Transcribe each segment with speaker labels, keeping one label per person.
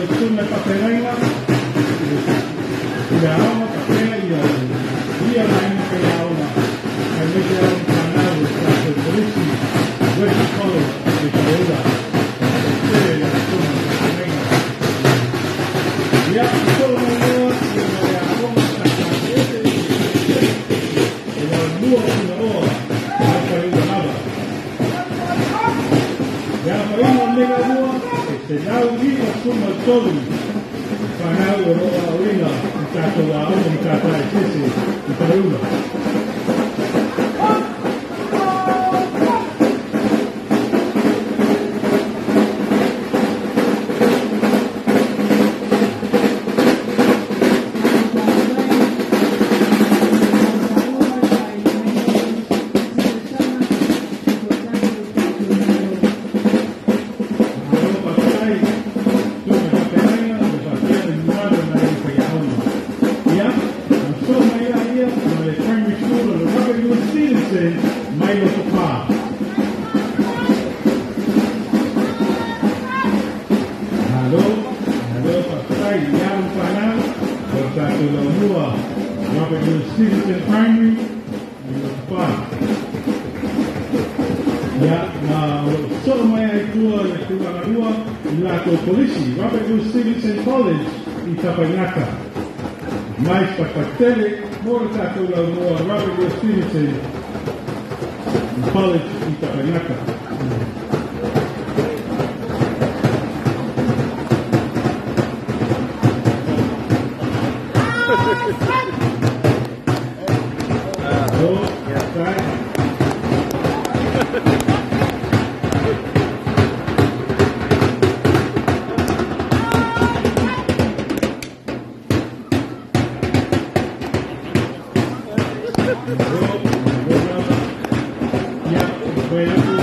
Speaker 1: Suna Papelaina, le aoga papea ia ia laina pe aoga ai me te aoga whanau o tātou polisi West College i Pareura te la Suna Papelaina. Ia, solo mai loa ia ma le aoga sa tātou e la mua una oa mai Pareura lava. Ia, paina o nega mua, e te nau iwa suma tolu whanau o roa oina i tātou aoga i tātai sese i Pareura. Malo patai, tuna kapelaina, o papea i muaro na i whaiaoga. Ia, na so mai a ia, ma le primary school o le Robert Louis Stevenson, mai lo pā. Malo, malo patai, ia un whanau, o tātou lau mua, Robert Louis Stevenson Primary, mai lo pā. Ia, ma o lo solo mai ai tua le tūrangarua i lātou polisi, Robert Louis Stevenson College i Tapaingata. Mai whakatele mō le tātou lau mua Robert Louis Stevenson College i Tapaingata. Malo, tai. Malo, malo lava. Ia, koe aku,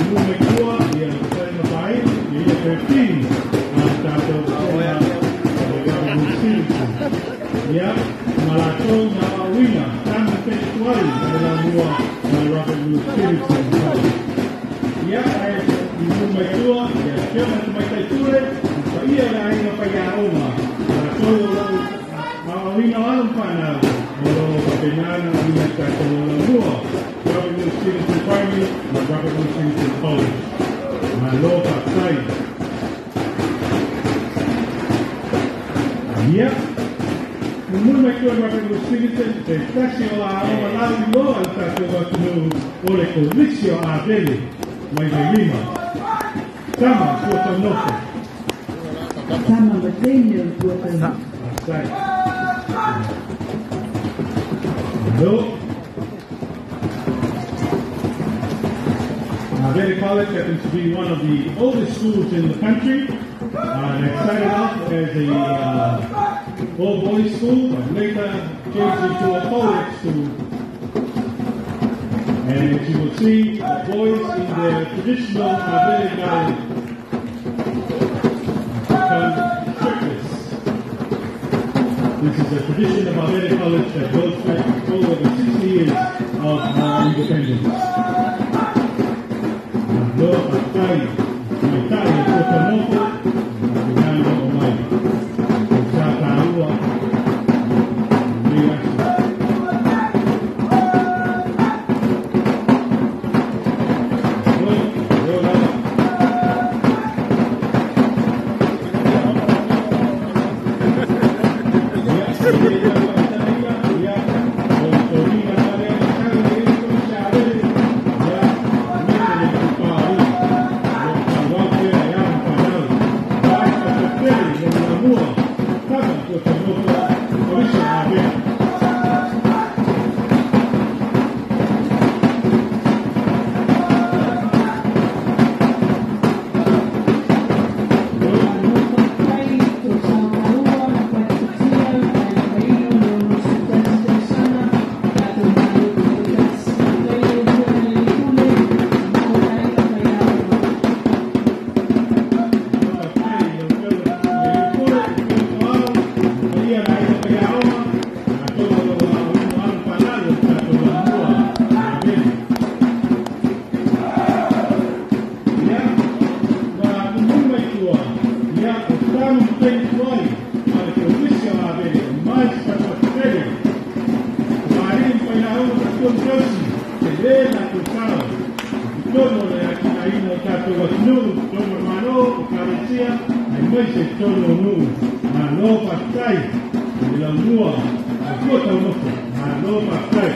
Speaker 1: mu mai tua, ia whai mapai, ia ia 13, a tātou sena, o Robert Louis Stevenson. Ia, ma lātou na auina, tāna tetuai, mai la mua, mai Robert Louis Stevenson College. Ia, ai, i mu mai tua, ia, kia mai mai tai ture, i pa ia la ainga pa ia aoga, lātou o lau, ma auina alu whanau, o lo papenana o ina tātou o la mua, Robert Louis Stevenson Primary, ma Robert Louis Stevenson College. Malo patai. Ia, Mumul mai tua Robert Louis Stevenson, te tasi o la aoga lau i loa i tātou atunu o le kolisi o Avele, mai Vailima. Tama, tua taunofo.
Speaker 2: Tama Matene o tua taunofo.
Speaker 1: Pasai. Malo. Avele College happens to be one of the oldest schools in the country. And it started off as a all-boys school, but later changed into a college school. And as you will see, the boys in their traditional Avele garb become shirtless. This is a tradition of Avele College that goes back over the 60 years of our independence. Malo patai, mai tai e tua taunofo, ma o mai. O sa tāua, nei aso. Malo, malo lava. Ia, ia, ia, ia, ia, o tōrina nā rea, i e tō se avele, ia, me te le tupāu, o ka wātea e ahu whanau, Kama tuai, a le Komisi o Avele, mais patele. Mari pai la o ka tuan tausi, te le la tu sao. Tonu le akina ina o tātou atunuu, tonu malo o karesia, ai mai se tonu o nuu. Malo faafetai, i le laumua, a tua taumafo. Malo faafetai.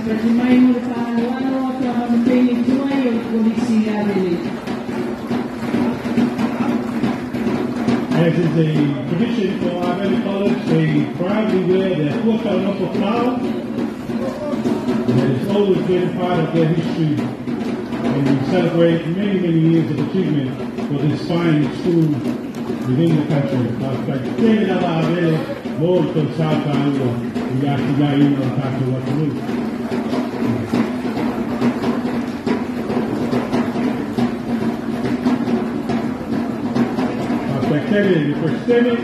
Speaker 2: Pati mai mo le whaaloalo a ka manupeni tuai o le Kolisi Avele.
Speaker 1: As is a tradition for Avele College, they proudly wear their Puataunofo flower. And it has always been part of their history. And we celebrate many, many years of achievement for this fine school within the country. Faafetai lava Avele mo le tou sa tāua i atinaeina o tatou atunuu. Faafetai le Presidente,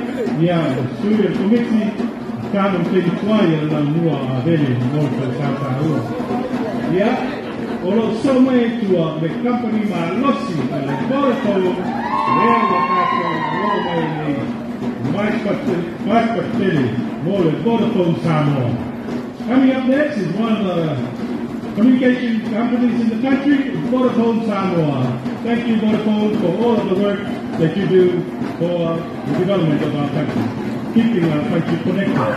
Speaker 1: ia le sui o le Komiti, kama mteni tuai e la mua a vele mo le tou sa tāua. Ia, o lo so mai e tua le company ma losi a le Vodafone, lea ua tātou lo mai nei, mais patele mo le Vodafone Samoa. Coming up next is one of the communication companies in the country, Vodafone Samoa. Thank you, Vodafone, for all of the work that you do for the development of our country, keeping our country connected.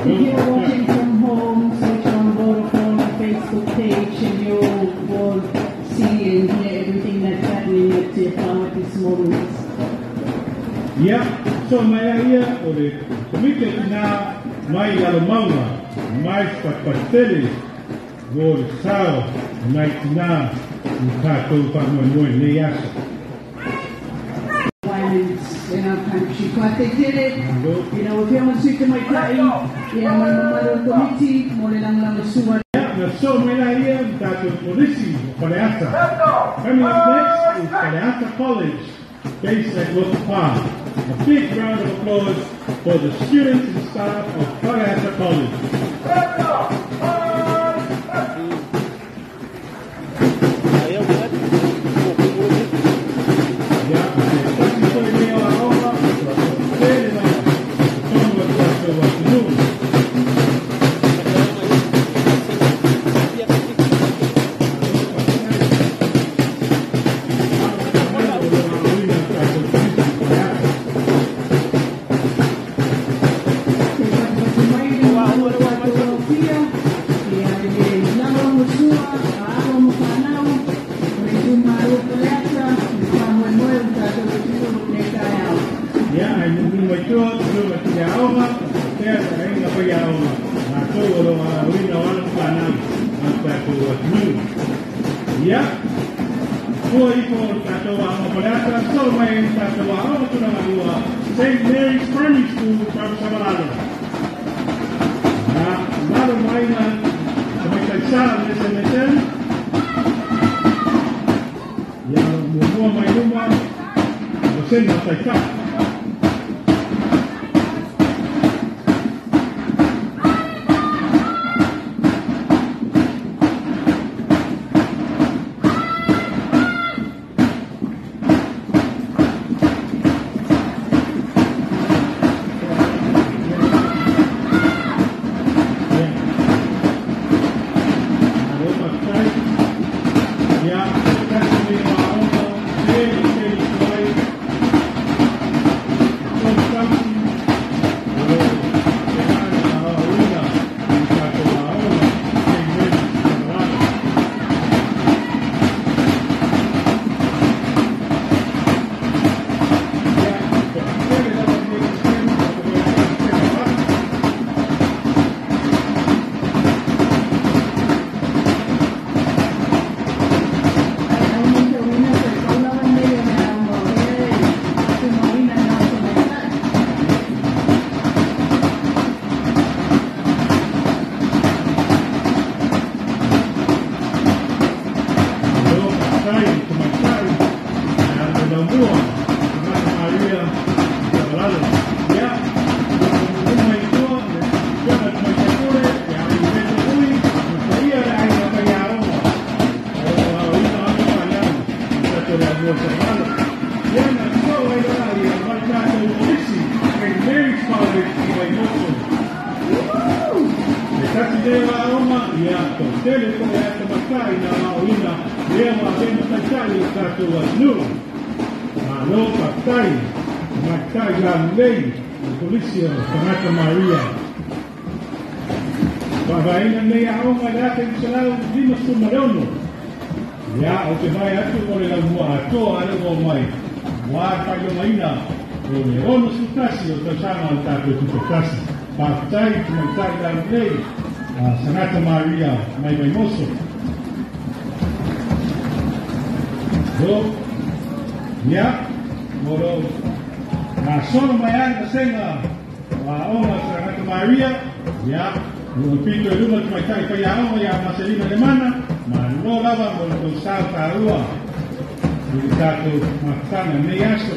Speaker 2: If you're watching from home, switch on Vodafone Facebook page and you will see and hear everything that's happening at Te at this moment.
Speaker 1: Ia, so mai ia o le komite tina mai lalo maunga, mai patpatele mo le sao nai tina i tātou whamoemoe nei aso.
Speaker 2: Violence in our country. Ko te tere, you know, if you want to mai tai, ia mai mamalu o komiti, mo le langolanga sua.
Speaker 1: Ia, na so mai la ia i tātou polisi o Faleata. Coming up next is Faleata College, based at Lotopa. A big round of applause for the students and staff of Faleata College. Ia, te tasi foi mea o aoga, tele lava, tonu o tātou atunuu.
Speaker 2: Te patipati mai le mamalu o tātou aupia, ia le langolanga sua, a alo ma whanau, o le itumalo Faleata, le whamoemoe o tātou atunuu nei taeao.
Speaker 1: Ia, ai nunu mai tua, nunu mai te aoga, te ata inga pai aoga. Mātou o lo uina o ana whanau, a tātou atunuu. Ia, tua ifo o tātou aoga Faleata, so mai tātou aoga tūrangarua, St. Mary's Primary School from Savalalo. Na, lalo mai na, sa mai taisara le SMSM. Ia, mua mai luma, o sena taitā. Ia, te tasi me o aoga, tele, tele tuai. to tele ko e ata matai na aoina lea wa avea ma taitai o le tatou atunuu. Malo faafetai tamaitai lalelei o le Kolisi o Santa Maria. Faavaeina lenei aoga i le 1956. Ia, ou te vaai atu o le laumua atoa a le ua omai, aua le faailogaina o le 61 o tausaga o le tatou Tutoatasi. Faafetai tamaitai lalelei a Santa Maria mai Vaimoso. Lo, ia, o lo gasolo mai ai le vasega o aoga Santa Maria, ia, o lo pito i luma tamaitai faiaoga ia Marcelina Lemana, malo lava mo le tou sao taua i le tatou mafutaga i lenei aso.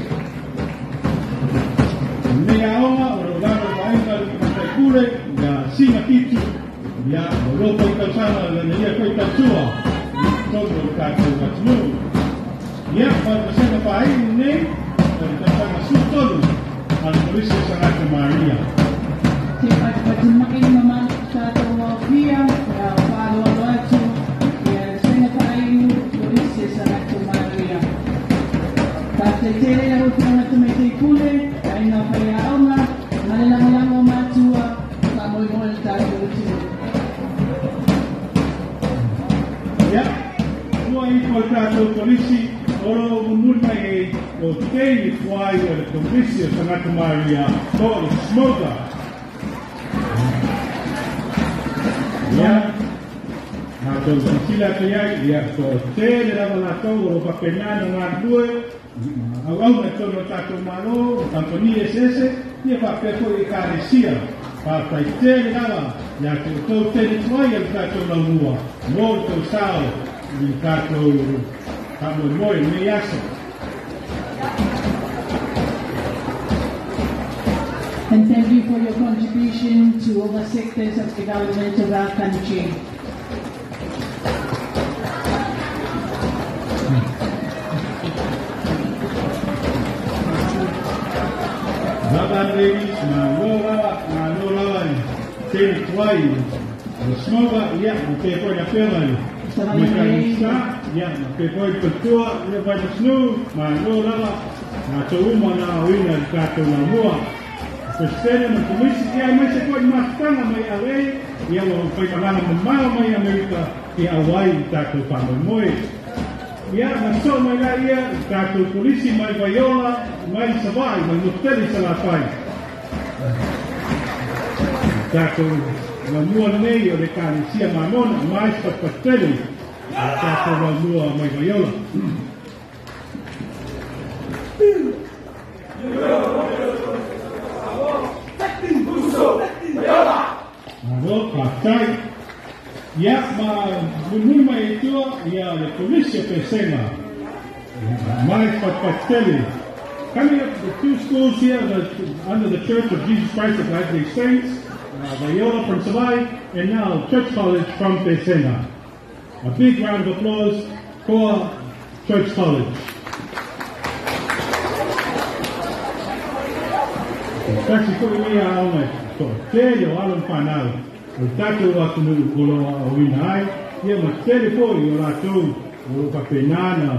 Speaker 1: O lenei aoga o lo o lalo i vaaiga a le tamaitai pule ia Sina Fitu, ia, o lo foi tausaga lana ia foi tautua i totonu o le tatou atunuu. Ia, ma le vasega faaiu lenei o le tausaga 13 a le Kolisi o Santa Maria.
Speaker 2: Se fatufatu mai le mamalu o tatou aofia pe a faaaloalo atu ia le Vasega Faaiu Kolisi o Santa Maria. Faafetai tele lau Afioga Tamaitai Pule, aiga faiaoga ma le lagolago a matua, faamoemoe le tatou atunuu.
Speaker 1: Ia, ua ifo le tatou Kolisi o lo o mulimuli mai ai o teine tuai o le Kolisi o Santa Maria po o le SMOGA. Ia, matou silasila atu i ai, ia, toatele lava latou o lo o faapena ona galulue ma auauna i totonu o le tatou Malo, ma kamupani eseese, ia faapea foi i Ekalesia. Faafetai tele lava ia te outou teine tuai o le tatou laumua mo le tou sao i le tatou faamoemoe i lenei aso.
Speaker 2: And thank you for your contribution to all the sectors of development of our country.
Speaker 1: Lava ladies, malo lava, malo lava i teine tuai o le SMOGA, ia, ma pea foi le afioga i Matai Sa, ia, ma pea foi le faletua, ia, Vaimasnu, malo lava, matou uma na aoina i le tatou laumua. O Peresetene ma le Komisi, ia, aemaise foi le mafutaga mai LA, ia, ua faimalaga mamao mai Amerika i auai i le tatou faamoemoe. Ia, na soo mai la ia i tatou Kolisi mai Vaiola, mai Savaii, mai Motutele i Salafai. I tatou laumua lenei o le Ekalesia Mamona, mai Fatupatutele, i tatou laumua mai Vaiola. Malo, faafetai. Ia, ma mulimuli mai ai tua, ia le Kolisi o Pesega. Ia, mai Fatupatutele. Coming up, the two schools here under the Church of Jesus Christ of Latter-day Saints, Vaiola from Savaii, and now Church College from Pesega. A big round of applause for Church College. Tasi foi lenei aoga e toatele o alo ma fanau o le tatou atunuu o lo o aoaoina ai, ia ma tele foi o latou o lo o faapena na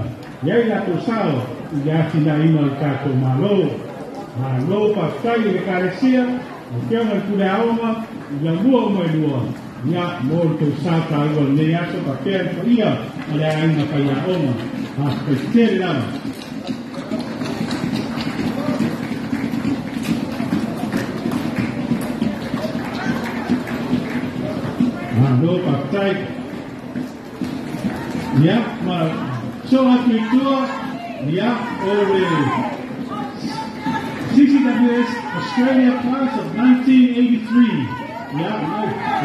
Speaker 1: i ai latou sao i le atinaeina o le tatou Malo. Malo faafetai i le Ekalesia, lau Afioga i le Pule Aoga, i laumua uma e lua, ia, mo le tou sao taua i lenei aso faapea le paia o le aiga faiaoga. Faafetai tele lava. Malo faafetai. Ia, ma so atu i tua, ia, o le CCWS Australia Class of 1983. Ia,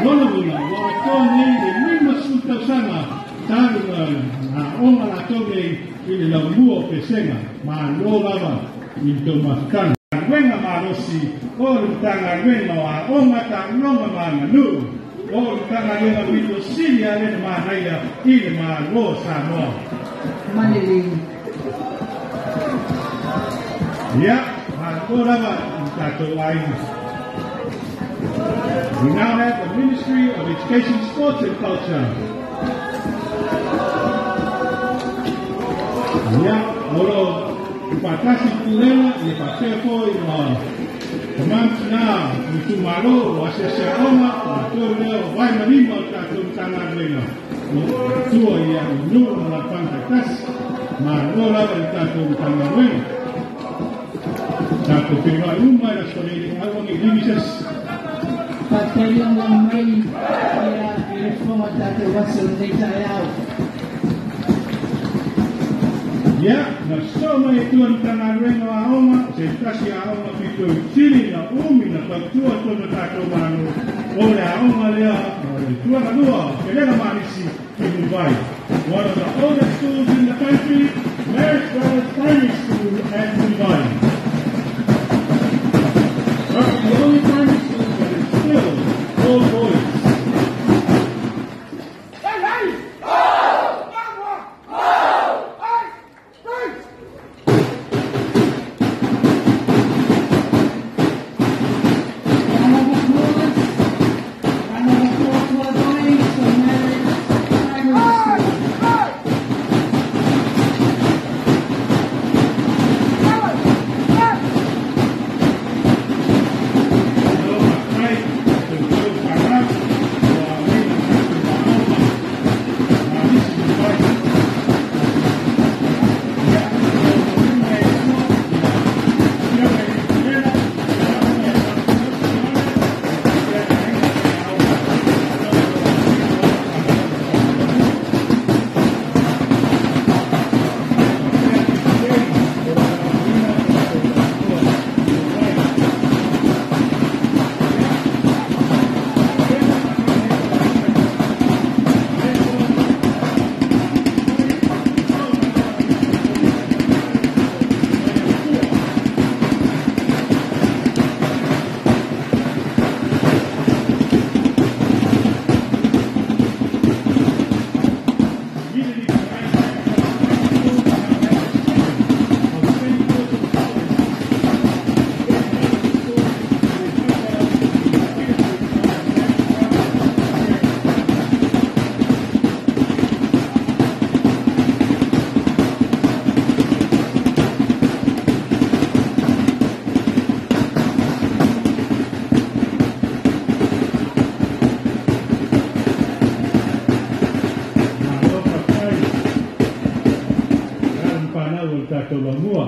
Speaker 1: lona uiga, ua atoa nei le 50 tausaga talu na aoga latou nei i le laumua o Pesega. Malo lava i le tou mafutaga. Galuega malosi o le Matagaluega o Aoga, Taaloga ma Aganuu, o le Matagaluega pito sili a le na manaia i le Malo o Samoa.
Speaker 2: Malelei.
Speaker 1: Ia, malo lava i le tatou aiga. We now have the Ministry of Education, Sports and Culture. Ia, o lo faatasi pulega ia faapea foi ma tamā ma itumālō o asiasi aoga latou lea o vae ma lima o tatou Matagaluega o tua i i nuu ma alaalafaga taitasi. Malo lava i tatou Matagaluega. Tatou feiloai uma i le aso nei le aua nei livi se isi.
Speaker 2: Faafetai lagolago mai ia i le fofoga o tatou aso i lenei taeao.
Speaker 1: Ia, na sosoo mai e tua i Matagaluega o Aoga, se tasi aoga pito i sili na umi na tautua tonu tatou Malo, o le aoga lea o le Tuagalua Kelega Malisi i Mulivai. One of the oldest schools in the country, Marist Brothers Primary School at Mulivai. Roughly the only primary school that is still all boys.
Speaker 2: Round of applause. Round of applause for the boys from Marist Primary School.
Speaker 1: Malo faafetai tatou fanau ua aogaina tatou aoga Malisi Mulivai. Ia, o lima e tua, ia, afioga i le Pulega, aoga e faafetai ia aiga aoga. Malo faafetai alo ma fanau o le tatou Laumua.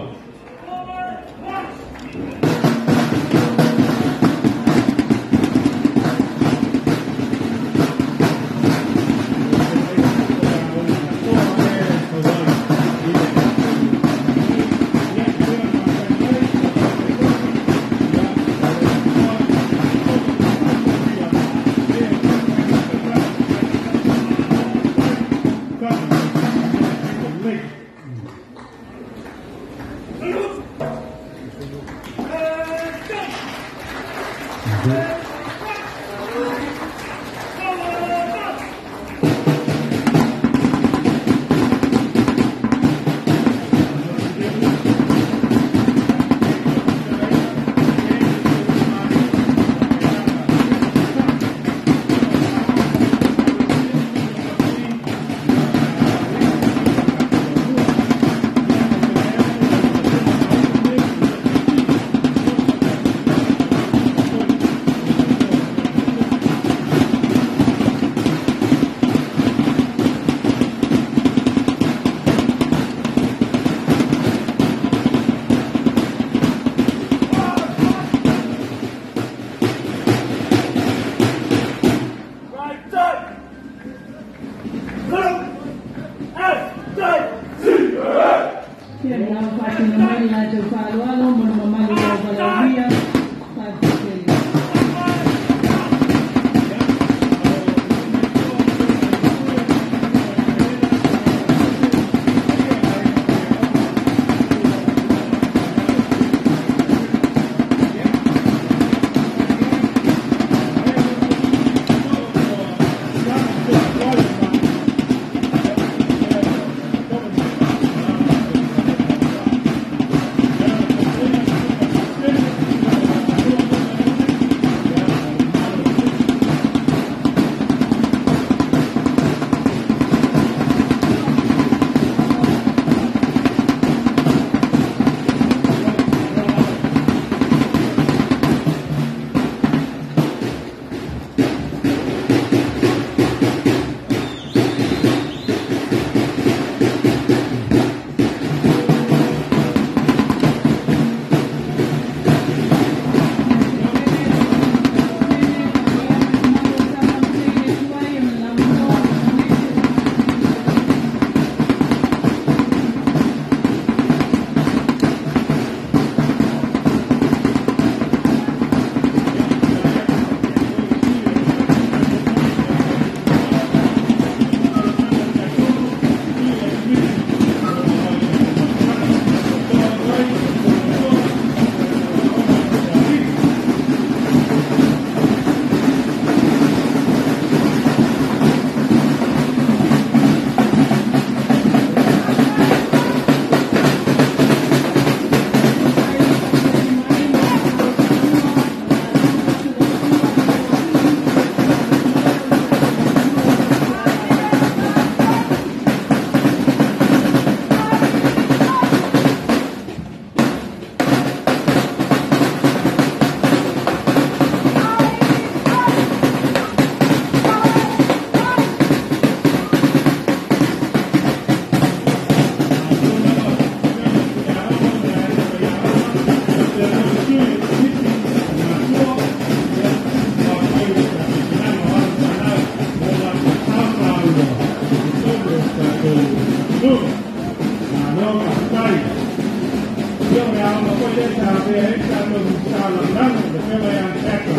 Speaker 1: avea ai tatou Minisita Lagolago le Afioga ia Saka,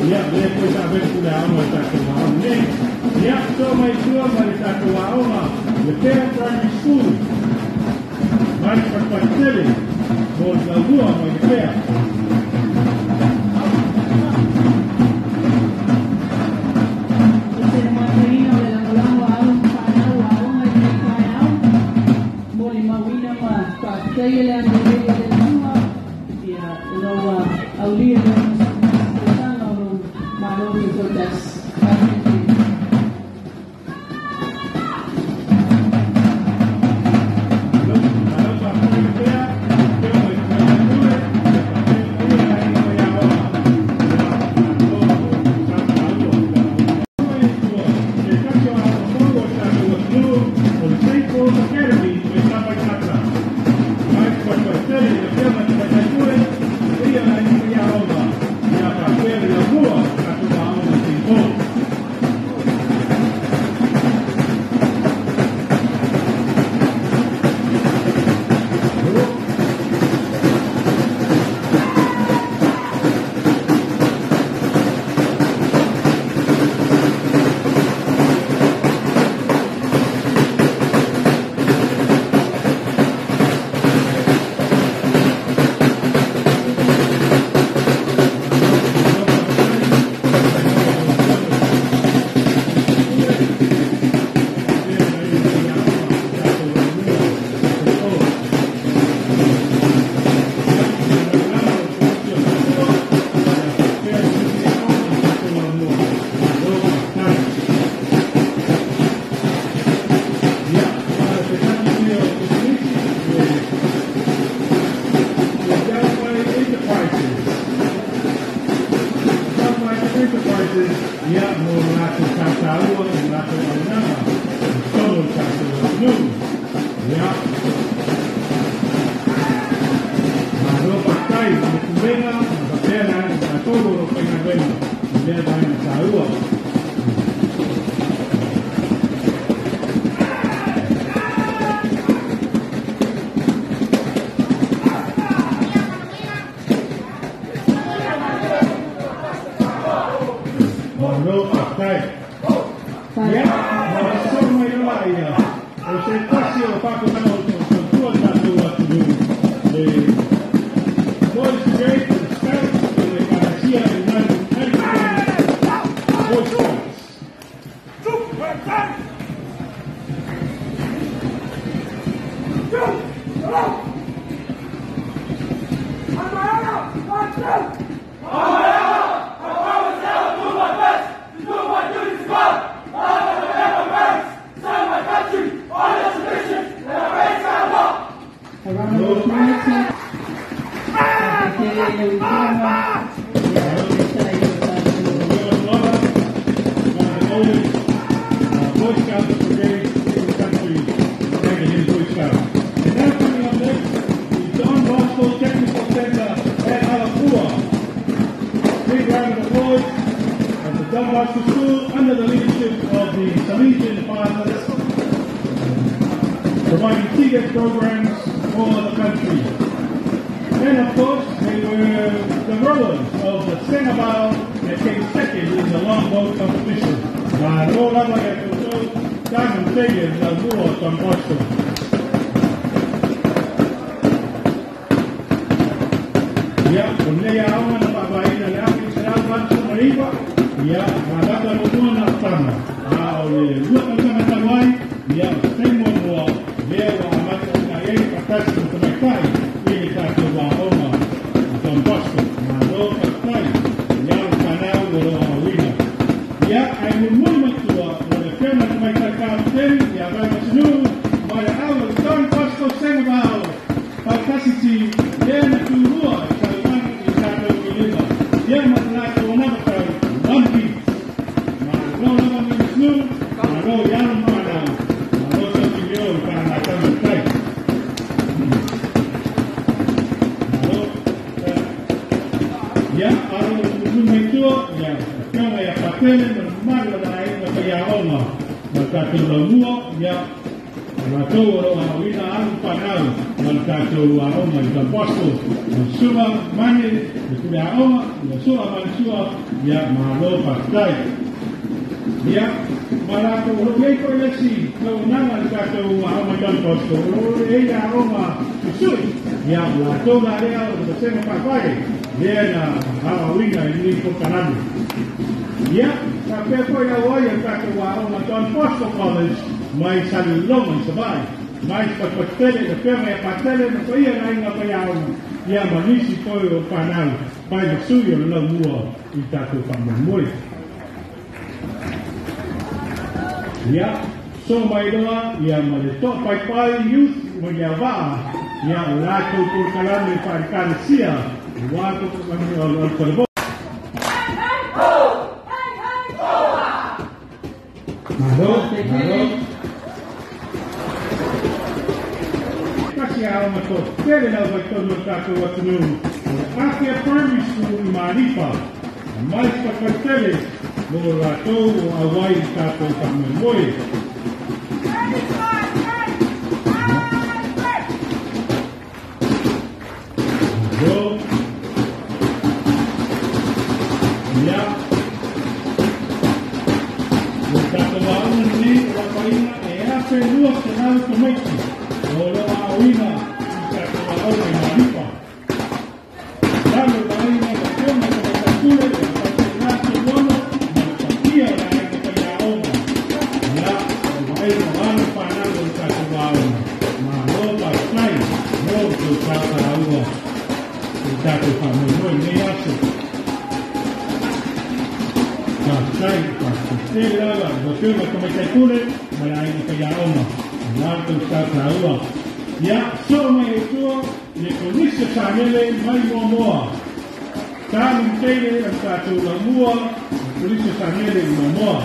Speaker 1: ia lea foi sa avea le pule aoga o le tatou aoga nei. Ia soo mai tua ma le tatou aoga Lepea Primary School mai Fatufatu mo le laumua mai Lepea.
Speaker 2: O se mataina o le lagolago a alo ma fanau aoga i lenei taeao, molimauina ma faafetaia le agalelei o le Atua ia ina ua aulia le 61 tausaga o lou Malo Tutoatasi. Faafetai tele.
Speaker 1: Malo faafetai Lepea, afioga i le Tamaitai Pule, ia faapea le paia o le aiga faiaoga. Ia malo mo le sao taua. Se tasi o aoga fou o le tatou atunuu o le St. Paul's Academy mai Savaitata. Mai Fatufatu le afioga i le Tamaitai Pule, paia o le aiga faiaoga, ia faapea le laumua o le tatou aoga St. Paul. Malo. Enterprises. Enterprises, ia mo latou tautaua i latou auaunaga i totonu o le tatou atunuu. Ia, malo faafetai i le pulega ma faapea le aiga tatou o lo o faigaluega i lea vaega taua. Malo faafetai. Ia, ma sosoo mai loa ia o se tasi o faatoaga o tautua tatou atunuu, le Boys Brigade, le Scouts, le Ekalesia United Anglican Boy Scouts.
Speaker 2: A round of applause. Faafetai tele i lau Afioga ia e tusa ai o tatou
Speaker 1: One of the oldest Boy Scout brigades in the country, Anglican Boy Scouts. And now coming up next, the Don Bosco Technical Center at Alafua. Big round of applause at the Don Bosco School under the leadership of the Salesian Fathers, providing TVET programs for the country. And of course, they were the rowers of the Senegal that came second in the longboat competition. Malo lava ia outou, tagu tele laumua o Don Bosco. Ia, o lenei aoga na faavaeina le 1989, ia, amata muamua na o tama. A o le 2 tausaga talu ai, ia, o se taimi muamua, lea ua amata ona i ai faatasi ma tamaitai i le tatou aoga a Don Bosco. Malo faafetai i alo fanau o lo o aoina. Ia, ae mulimuli mai tua, o le afioga i le Tamaitai Kapiteni ia Vaimasinuu mai le au o le Don Bosco Senegal faatasi lea na tulua i tausaga i tatou ilima. Ia ma le latou anavatau One Piece. Malo lava Vaimasinuu, malo i alo ma fanau, malo tausilio i faagatama i tai. Malo. Ia, alo mulimuli mai tua, ia, afioga ia Patele ma le mamalu o le aiga faiaoga ma le tatou laumua, ia, o latou o lo o aoina alu fanau o le tatou aoga i Don Bosco, o Su'a Mane, le pule aoga, ia Su'a Mane Su'a, ia malo faafetai. Ia, ma latou o lo o i ai foi le isi tauaunaga i le tatou aoga i Don Bosco, o lo o i ai le aoga susui. Ia, o latou la lea o le vasega faavae, lea na aoaoina i lenei polokalame. Ia, faapea foi auai o le tatou aoga Don Bosco College mai Salelologa i Savaii, mai Patupatutele, le Afioga ia Patele ma paia le aiga faiaoga, ia ma nisi foi o fanau fai ma sui o le laumua i le tatou faamoemoe. Ia, so mai loa, ia ma le To'apaipai Youth mai Leauvaa, ia o latou polokalame faale-ekalesia, aua o le Falevo. Malo, malo. Tasi aoga toatele lava i totonu o le tatou atunuu, o le Afia Primary School i Malifa, mai Patupatutele mo latou o auai i le tatou faamoemoe. Malo. Ia, o le tatou aoga lenei o apaina e 1,200 tamaiti o lo o aoina i tatou aoga i Malifa. Lalo vaaiga o Afioga i Tamaitai Pule, o Faipena Toluono, ma le paia o le aiga faiaoga. Ia, o vaaiga o alo fanau o le tatou aoga. Malo faafetai mo le tou tautaua i le tatou faamoemoe i lenei aso. Faafetai, faafetai tele lava i lau Afioga i Tamaitai Pule ma le aiga faiaoga. O la tou tautaua. Ia, soo mai ai tua le Kolisi o Samele mai Moamoa. Tanu teile o le tatou laumua, le Kolisi o Samele i Moamoa.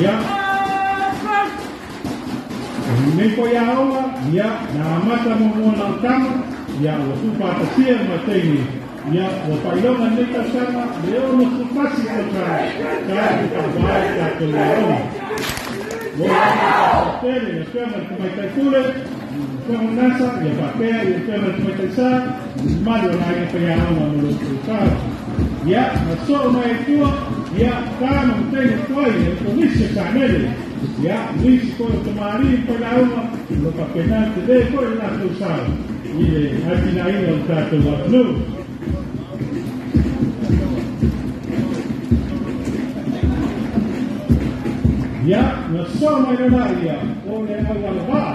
Speaker 1: Ia, o lenei foi aoga, ia, na amata muamua na o tama, ia, ua tuufaatasia ma taimi. Ia, ua faailoga lenei tausaga, le 61 tausaga, tatou faavae i tatou aoga. Ua tele le Afioga i le Tamaitai Pule, le Afioga Nasa, ia faapea i le Afioga i le Tamaitai Sa, le mamalu o le aiga faiaoga mo lo outou sao. Ia, na soo mai ai tua, ia, tama ma teine tuai e le Kolisi o Samele. Ia, nisi foi o tamalii ma failauga, o lo faapena tele foi le latou sao i le atinaeina o le tatou atunuu. Ia, na soo mai lona ia o le aualavaa.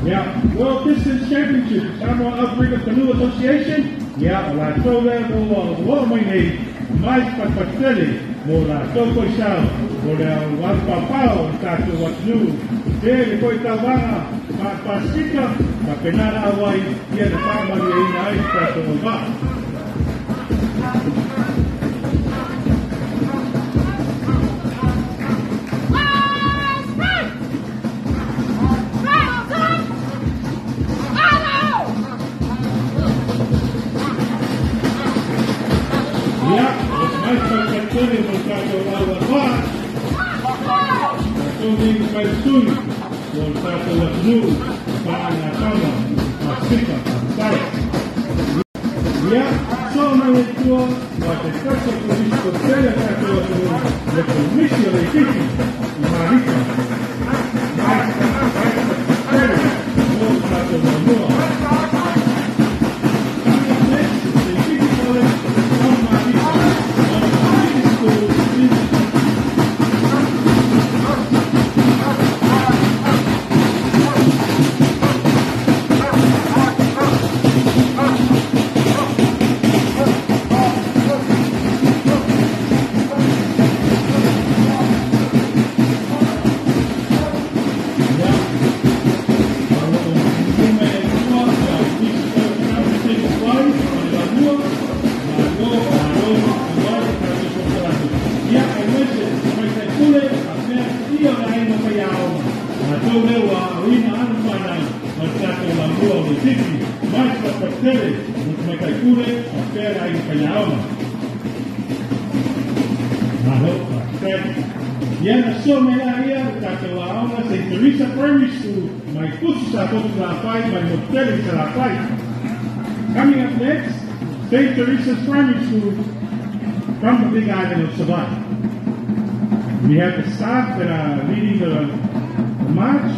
Speaker 1: Ia, World Distance Championship, Samoa Outrigger Canoe Association, ia, o latou lea mo ua oo mai nei, mai Patupatutele mo latou foi sao, o le auaupapao o le tatou atunuu. Tele foi tauvaga faapasifika, faapena na auai, ia na faamalieina ai le tatou auvaa. Ia, o mai Patupatutele mo le tatou aualavaa, tatou nei fai sui mo le tatou atunuu, faagatama, Pasifika, faafetai. Ia, soo mai ai tua, ma te tasi o Kolisi toatele o tatou atunuu, le Kolisi o Leififi i Malifa. Mai Patupatutele mo le tatou laumua. Next, Leififi College from Malifa, one of the biggest schools in the country. Ia, o lo o mulimuli mai ai tua, ia, nisi foi o tama teine tuai, ma le laumua, malo, malo, auai le tatou polokalame. Ia, aemaise, Tamaitai Pule, faapea paia o le aiga faiaoga. Latou lea ua aoina alo fanau ma le tatou laumua o Leififi, mai Patupatutele, mo Tamaitai Pule, faapea le aiga faiaoga. Malo, faafetai. Ia na so mai la ia le tātou aoga St. Teresa Primary School mai Pusu sa Fotu Salafai mai Motutele i Salafai. Coming up next, St. Teresa's Primary School from the Big Island of Savaii. We have the staff that are leading the march,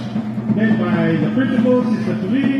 Speaker 1: led by the principal, Sister Tulini.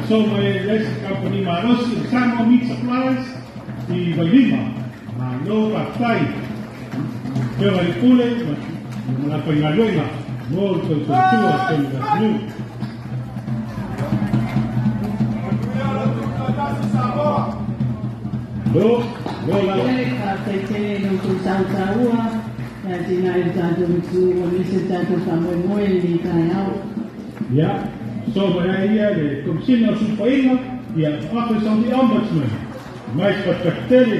Speaker 1: So my last company Marosi Samoa Meat Supplies i Vailima ma lo patai pea mai pule ma la paingaluega mo le tautua tele atunuu. Lo lo la
Speaker 2: Faafetai lo tou sausaua ia tina i le tatou atunuu aemaise le tatou faamoemoe i lenei taeao.
Speaker 1: Ia so mai ia le Komisina o Sulufaiga, ia Office of the Ombudsman, mai fatakatele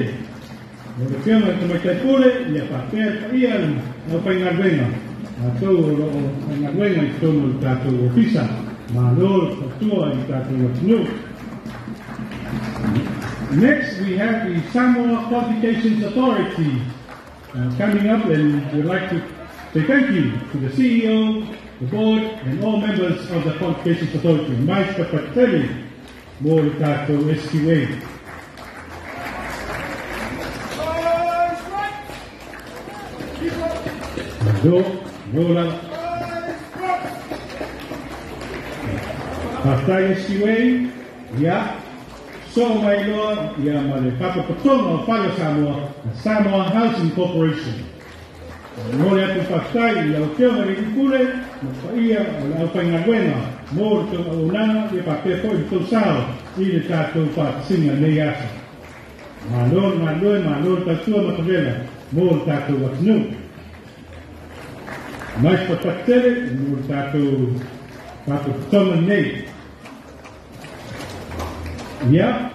Speaker 1: o le Afioga i le Tamaitai Pule, ia faapea le paia le aufaigaluega latou o loo faigaluega i totonu o le tatou ofisa. Malo le tautua i le tatou atunuu. Next, we have the Samoa Qualifications Authority coming up, and we'd like to say thank you to the CEO, the board, and all members of the Qualifications Authority. Mai fatakatele mo le tatou SQA. Do, do la. Faafetai SQA, ia, so mai loa, ia ma le faapatotoga o Fale o Samoa, Samoa Housing Corporation. Mo le atu faafetai i lau Afioga i le Pule, ma paia o le aufaigaluega mo le tou auaunaga, ia faapea foi le tou sao i le tatou faatasiga nei aso. Malo le galulue, malo le tautua matavela mo le tatou atunuu. Mai fatakatele mo le tatou faapatotoga nei. Ia,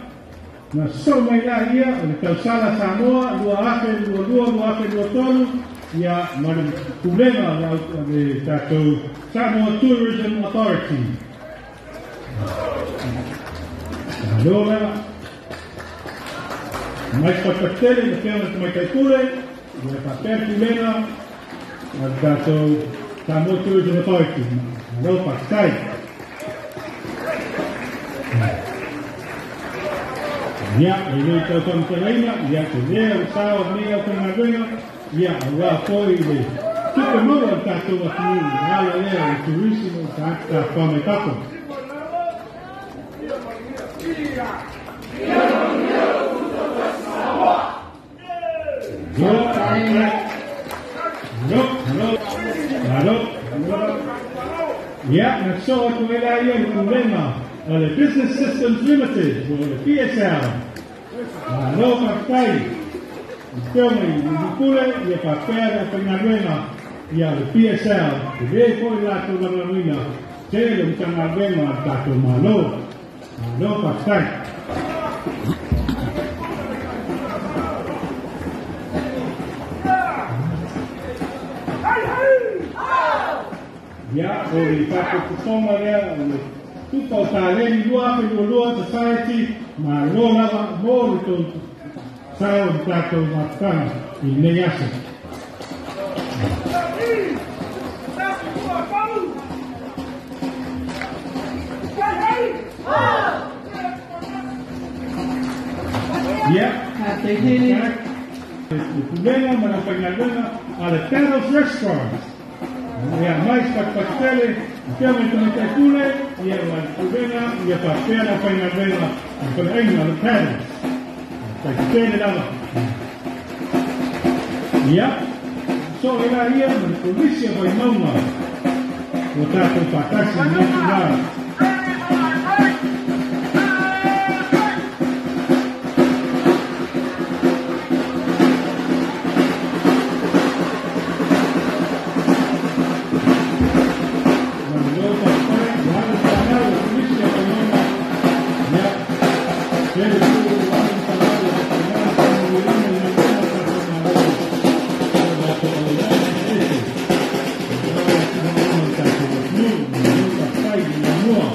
Speaker 1: na so mai la ia o le tausala Samoa 2022 2023, ia ma le pulega o le tatou Samoa Tourism Authority. Malo lava. Mai fatakatele le Afioga i le Tamaitai Pule, ia faapea le pulega a le tatou Samoa Tourism Authority. Malo faafetai. Ia, e le tau faamatalaina, ia te lea o sao nei aufaigaluega, ia auā foi le tupe maua le tatou atunuu ala lea o le tourism o tagata tafafao mai fafo. Lo, lo, lo, malo, malo. Ia, na so atu ai la ia le pulega o le Business Systems Limited, o le PSL. Malo faafetai. Afioga i le Pule, ia faapea le aufaigaluega ia le PSL, e le foi latou lagolagoina tele o Matagaluega a le tatou Malo. Malo faafetai. Ia, o le faapatotoga lea o le Tupa o Taleni 2022 Society, ma lo lava mo le tou sao i tatou mafutaga i lenei aso. Ia, le pulega ma le aufaigaluega a le Paddles Restaurant. Ia mai patupatutele, pea mai tamaitai pule, ia ma le pulega, ia faapea le aufaigaluega a le faleaiga o le Paddles. Taitele lava. Ia, so e la ia ma le polisi o Vaimauga ua tatou faatasi i lenei itulā. Malo faafetai ua alu fanau o le polisi o Vaimauga. Ia, tele pule ua alu fanau o faapena faamanuiaina i galuega a le tatou Malo. O le latou auaunaga eseese aua le tinoina o le tatou atunuu. Malo faafetai i le lamua.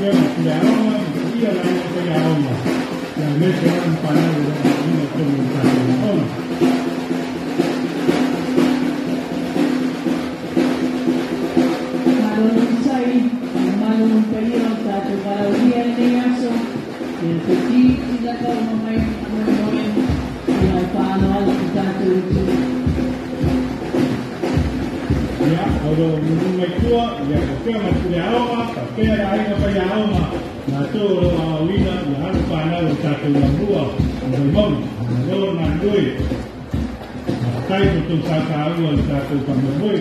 Speaker 1: Ia ma pule aoga ma paia le aiga faiaoga. Ia aemaise lava ma fanau o lo o aoaoina i totonu o le tatou aoga.
Speaker 2: Malo onosai, malo le paia o tatou valaaulia i lenei aso, ia toeitiiti lava uma mai le faamoemoe, ia e faaaloalo i tatou itu.
Speaker 1: Ia, o lo o nunu mai tua, ia faapea ma le pule aoga, faapea le aiga faiaoga, latou o lo o aoaoina ia alo fanau o le tatou lamua o Vaimauga. Malo le galulue. Faafetai mo tou sautaua i le tatou faamoemoe.